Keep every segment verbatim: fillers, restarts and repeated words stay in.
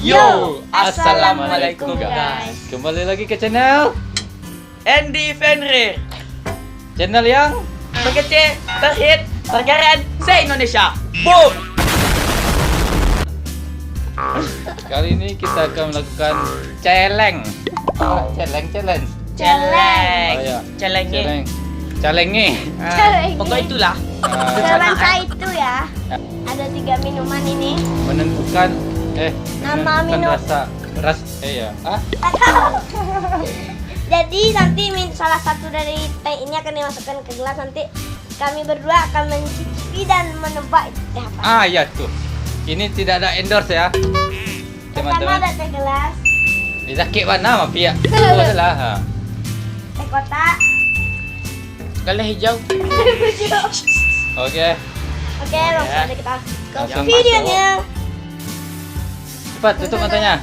Yo, assalamualaikum, guys. Kembali lagi ke channel Andy Fenrir. Channel yang terkecil, terhit, terkeren se-Indonesia. Boom. Kali ini kita akan melakukan celeng. Celeng, challenge. Celeng. Oh, iya. Celenge. Celeng. Calenge. Ah, pokok itulah. Ah. Sebansa itu ya. Ya. Ada tiga minuman ini. Menentukan, eh, nama menentukan minum. Rasa, ras-, eh, ya. Ah? Jadi nanti min-, salah satu dari teh ini akan dimasukkan ke gelas. Nanti kami berdua akan mencicipi dan menebak itu teh apa. Ah, ya, tuh. Ini tidak ada endorse ya. Pertama teman-teman. Ada teh gelas. Eh, sakik bana mah piak. Oh, salah. Ha. Teh kotak. Galeh hijau. Oke. Oke, langsung aja kita ke videonya. Langsung masuk. Cepat, tutup matanya.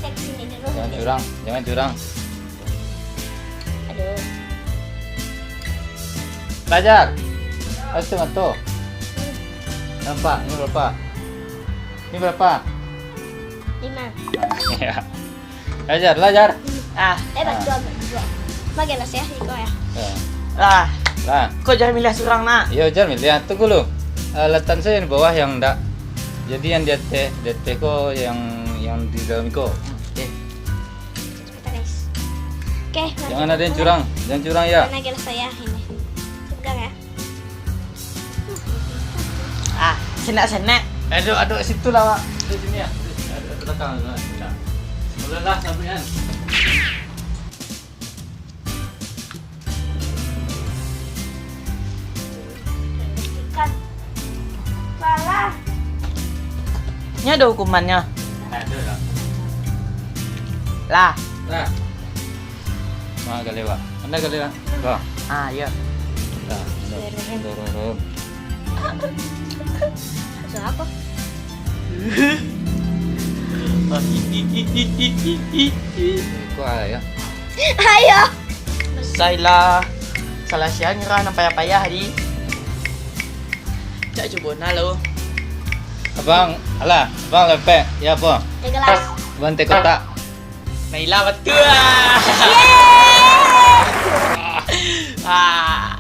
Cek sini dulu. Jangan curang, jangan curang. Aduh. Belajar. Ayo, mantap. Nampak, ini berapa? Ini berapa? Lima. Iya. Belajar, belajar. Ah. Eh, bantu ambil juga. Bagian nasi ya, iko ya. Ya. Lah. Lah. Kok jan milih surang, nak? Yo, jan milih. Tunggu lu. Eh, latan sajo di bawah yang ndak. Jadi yang di ateh, di ateh ko yang, yang di dalam iko. Oke. Sebentar, guys. Oke, jangan ada yang curang. Jangan curang ya. Mana gelas saya ini? Sebentar ya. Ah, senak-senak. Aduk, aduk situ lah, Wak. Aduk sini ya. Aduk, aduk belakang, aduk belakang. Mulalah sampai kan. Ikan. Salah. Ini ada hukumannya. Ada lah. Lah. Lah. Mana kali, Wak? Anda kali, Wak? Wak. Ah, iya. Dah, dah. Turun, turun. Siapa? Kok ayo? Ayo. Sailah. Salah sia ngira nan payah-payah di. Cak cubo nah lo. Abang, alah, abang lepek. Ya apa? Teh gelas. Abang teh kotak. Naila batua. Yeay. Ah.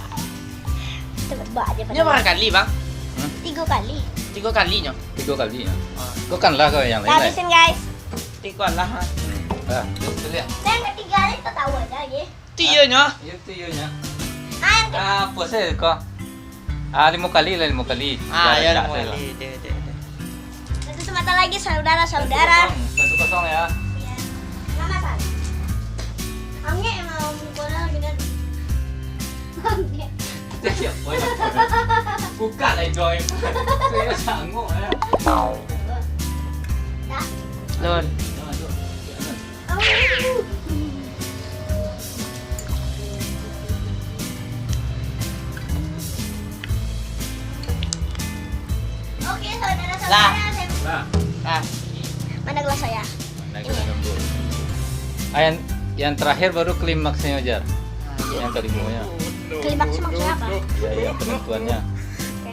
Tebak aja. Nyo bara kali, Bang? Hmm? Tigo kali. Tigo kali nyo. Tigo kali nyo. Ah. Kau kan lah kau yang lain. Habisin, guys. Tigo lah. Ah, tu lihat. Yang ketiga ni tak tahu aja, ye. Tu iyo nyo. Iyo, tu iyo nyo. Ah, yang ke- Ah, apa sih kau? Ah, limo kali lah, limo kali. Ah, biar ya, limo kali. Deh, deh, deh. Satu semata lagi, saudara-saudara. Satu kosong, satu kosong ya. Iya. Nama, San? Angek yang mau mukul lagi, Dan. Angek. Siapa ya? Buka lah, Joy. Saya sanggup ya. Dah. Lun. Jangan, Joy. Jangan. Oke, saudara-saudara, lah. Saya lah. Lah. Mana gelas saya? Mana gelas nunggu. Ah, yang, yang terakhir baru klimaksnya, Jar. Nah, iya. Yang kelimanya. Klimaksnya maksudnya apa? Ya, yang penentuannya. Oke.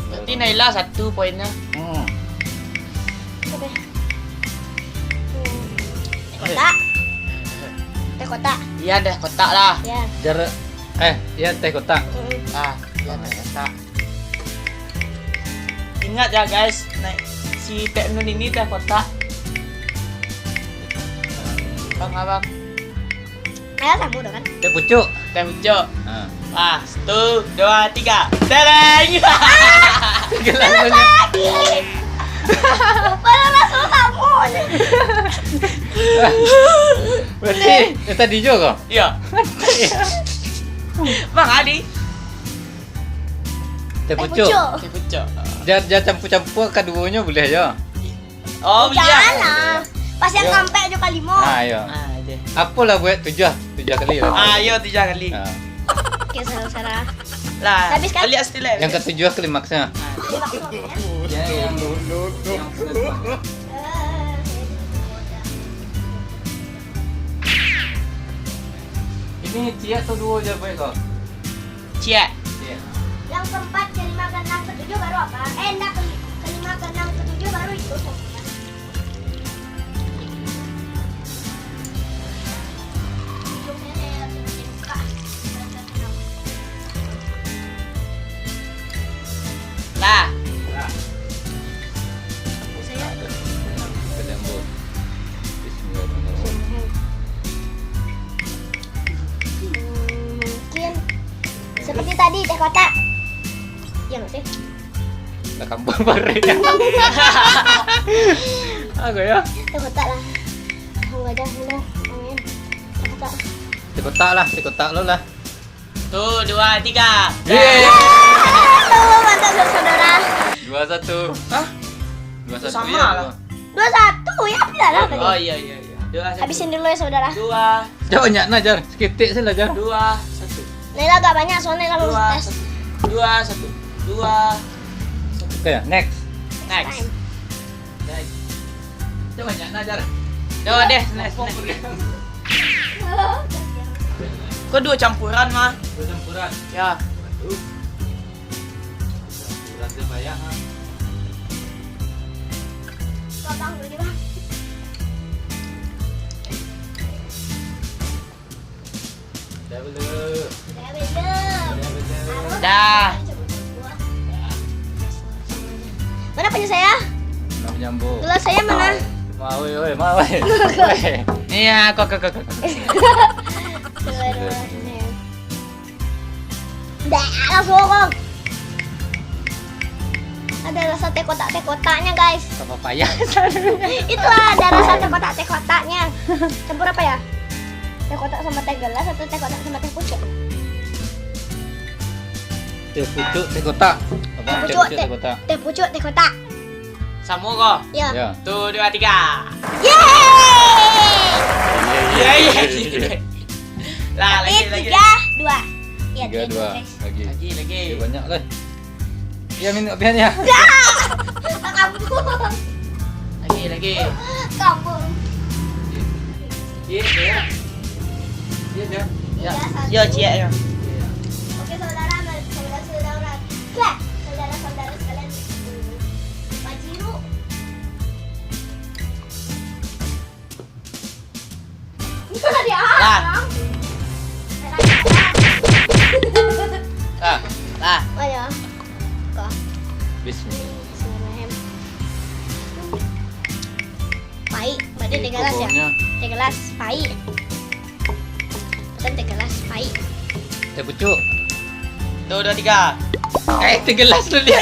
Berarti Naila satu poinnya. Hmm. Oke. Teh kotak. Teh kotak. Iya, teh kotak lah. Iya. Jar-, eh, iya, teh kotak. Mm-mm. Ah, iya, teh kotak. Ingat ya, guys, naik si Teh Nun ini teh kotak. Bang, abang. Ayo, sama dong, kan? Teh pucuk. Teh pucuk. Ha. Ah, satu, dua, tiga. Tereng. Tiga langsung. Sakit. Padahal langsung sama. Berarti, eh, tadi juga kau? Iya. Bang Adi. Teh pucuk. Teh pucuk. Teh pucuk. Jar, jar campur-campur kaduonyo boleh aja. Oh, boleh. Jangan lah. Pas yang kampek jo kalimo. Ah, iyo. Ah, oke. Apolah buek tujuah, tujuah kali lah. Ah, iyo, tujuah kali. Ah. Oke, salah-salah. Lah, habis kan? Lihat still, eh. Yang ketujuh klimaksnya. Ah, klimaksnya. Ya, yang, yang ini ciek atau duo je buek kau? Ciek. Ciek. Yang keempat, kelima, keenam, ketujuh baru apa? Eh, enggak, keli-, kelima, keenam, ketujuh baru itu. Barek. Aku ya. Teh kotak lah. Aku aja dulu. Angin. Teh kotak. Teh kotak lah, teh kotak lo lah. Satu, dua, tiga. Yeay. Tuh, mantap, saudara. Dua satu. Hah? Dua satu, sama ya, lah. Dua satu, ya, tidak lah tadi. Oh, iya, iya, iya. Dua satu. Habisin dulu ya, saudara. Dua. Jawabnya nah, Jar. Seketik saja lah, Jar. Dua satu. Ini lah agak banyak soalnya kalau Dua tes. Satu. Dua satu. Dua satu. Oke, next. Next. Time. Next. Jawabnya nah, Jar. Jawab deh, next, next. Kok dua campuran, mah? Dua campuran. Ya. Waduh. Campuran tu banyak, ha. Potong dulu, Bang. Dah belum? Dah belum? Dah belum? Dah. Mana punya saya? Nak menyambung. Gelas saya mana? Mau, weh, weh, mau, weh. Weh. Iya, kok, kok, kok, kok. Dua, dua, sini. Dah, langsung, Kong. Ada rasa teh kotak-teh kotaknya, guys. Sama payah. Itulah, ada rasa teh kotak-teh kotaknya. Campur apa ya? Teh kotak sama teh gelas atau teh kotak sama teh pucuk? Teh pucuk, teh kotak. Apa? Teh pucuk, teh, teh kotak. Teh pucuk, teh kotak. Samo ko? Ya. Ya. Satu, dua, tiga. Yeay! Iya, iya, iya. Lah, lagi, lagi. Tiga, dua. Ya, tiga, dua. Lagi. Lagi, lagi. Oke, banyak lah. Ya, minum biar ya. Dah. Kampung. Lagi, lagi. Kampung. Iya, iya. Iya, iya. Ya. Iya, satu. Ya, ciek, ya. Iya. Oke, saudara, saudara-saudara. Saudara-saudara sekalian. Pajero. Lah. Lah. Lah. Ayo. Kok? Bismillah. Bismillahirrahmanirrahim. Pahit. Berarti teh gelas ya? Teh gelas pahit. Pesan teh gelas pahit. Teh pucuk. Satu, dua, tiga. Eh, teh gelas tu dia.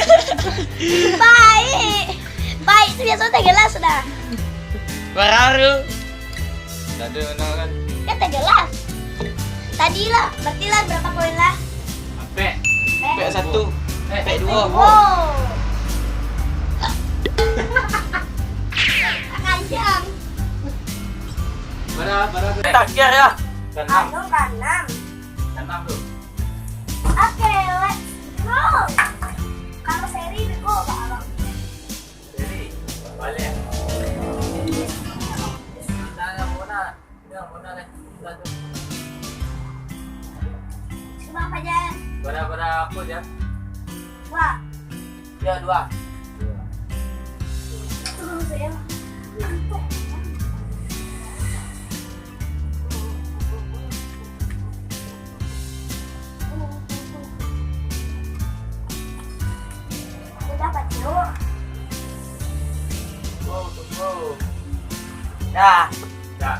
Pahit. Pahit tu biasa teh gelas dah. Bararu. Dah ada mana kan? Kan teh gelas. Tadi lah, berarti lah berapa poin lah? Ampek. Ampek. Ampek satu. Eh, ampek dua. Wow. Kenyang. Bara, bara, bara. Terakhir ya. Keenam. Anu, keenam. Keenam tu. Oke, let's go. Kalau seri beko, Abang. Seri, balik. Kita yang mana? Kita yang mana, Nek? Kita tu. Coba apa, Jan? Bara, bara apa, Jan? Wah. Ya, dua. Terus ya. Udah, Pak Cio. Tunggu, tunggu. Dah. Dah.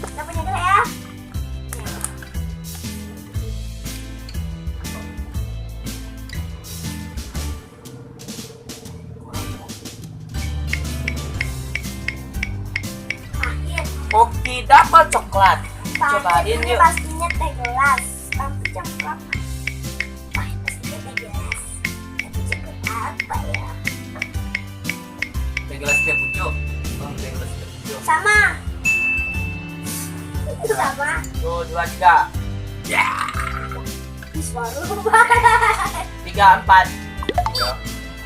Udah punya gelas ya? Akhir. Oke, dapat coklat. Cobain yuk. Pastinya teh gelas. Tapi coklat. Wah, pastinya teh gelas. Tapi coklat apa ya? Teh gelas teh pucuk. Bang, teh gelas teh pucuk. Sama. Sama. Satu, dua, tiga. Ya. Ih, baru. Tiga, empat.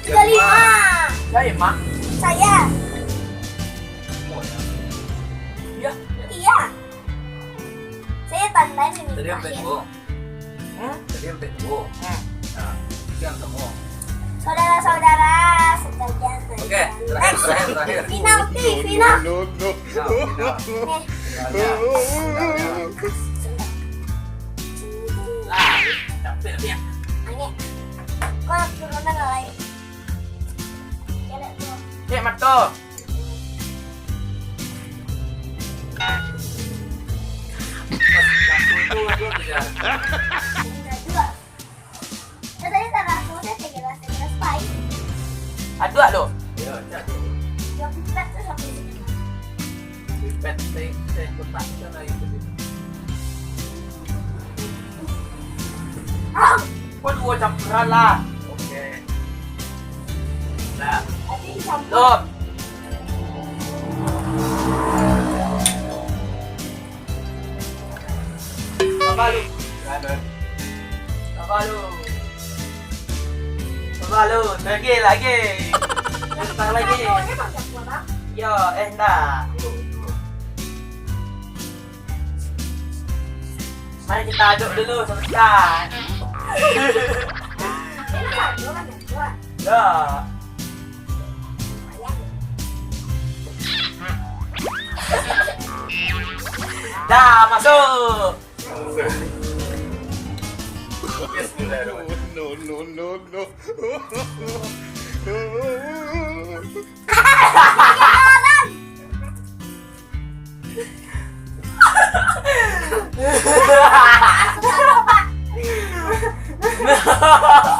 Tiga, lima. Saya, Mak. Saya. Iya. Iya. Saya tandain ini terakhir. Tadi sampai dua. Hmm? Tadi sampai dua. Hmm. Nah, tiga sama. Saudara-saudara sekalian. Oke, terakhir, next. Terakhir, terakhir. Penalti, final. No, no, no. Final, final. Eh. Final, final. Lah, capek dia. Angin. Kau turunan lain. Cek mato. Udah dua. Kan tadi tak langsung saya teh gelas, teh gelas pahit. Aduak lo. Yo, cak. Yo, pipet tu sampai sini. Pipet teh, teh kotak tu lah itu. Ah! Kau dua campuran lah. Oke. Nah. Tadi campur. Stop. Sabar lu. Sabar lu. Sabar lu. Lagi, lagi. Sebentar lagi. Yo, eh, ndak. Mari kita aduk dulu sebentar. Yo. Dah, masuk. No, no, no, no.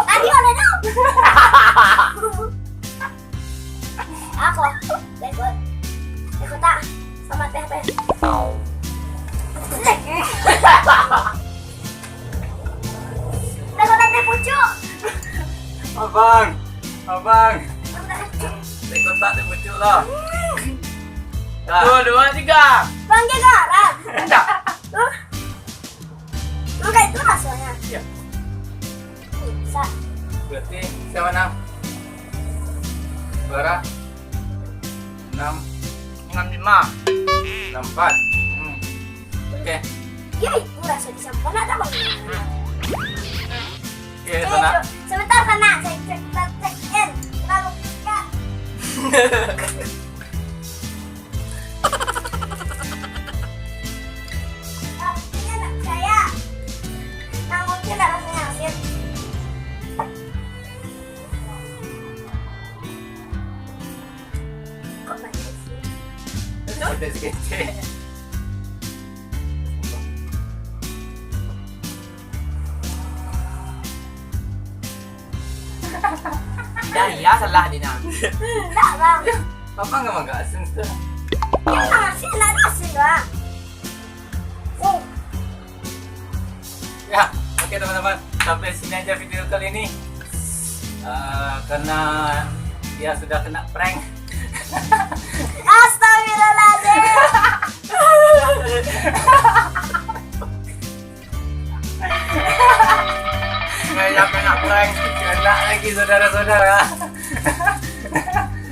Tadi ada tu. Ako, bego. Bego tak? Sama teh, teh. Bego tak teh pucuk. Abang, abang. Bego tak teh pucuk lah. Dah. Satu, dua, tiga. Bang, jaga arah. Enggak. Tuh. Mangga itu rasanya. Iya. Bisa. Berarti siapa, Nang? Bara? Enam. Enam lima. Enam empat. Hmm. Oke. Iya, itu rasa di sampah nak dah, Bang. Oke, eh, sana. Sebentar, sana. Saya cek, cek, cek, eh, terlalu, ya. Tapi dia nak percaya. Nah, mungkin nak rasanya asin. Kok manis sih? Betul? Sekecil-sekecil. Dah, iya, salah, Dina. Enggak, Bang. Apa enggak makan asin, Ster? Iya, asin, ada asin, Bang. Oh. Ya, oke, teman-teman. Sampai sini aja video kali ini. Eh, karena dia sudah kena prank. Astagfirullahaladzim. Kayak kena prank, kena lagi, saudara-saudara.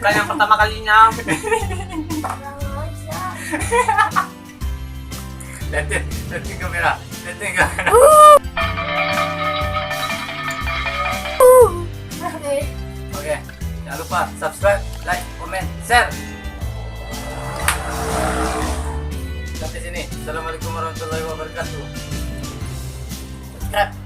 Bukan yang pertama kalinya. Liatin, liatin kamera, liatin kamera. Oke, jangan lupa subscribe, like, komen, share. Sampai sini. Assalamualaikum warahmatullahi wabarakatuh. Subscribe.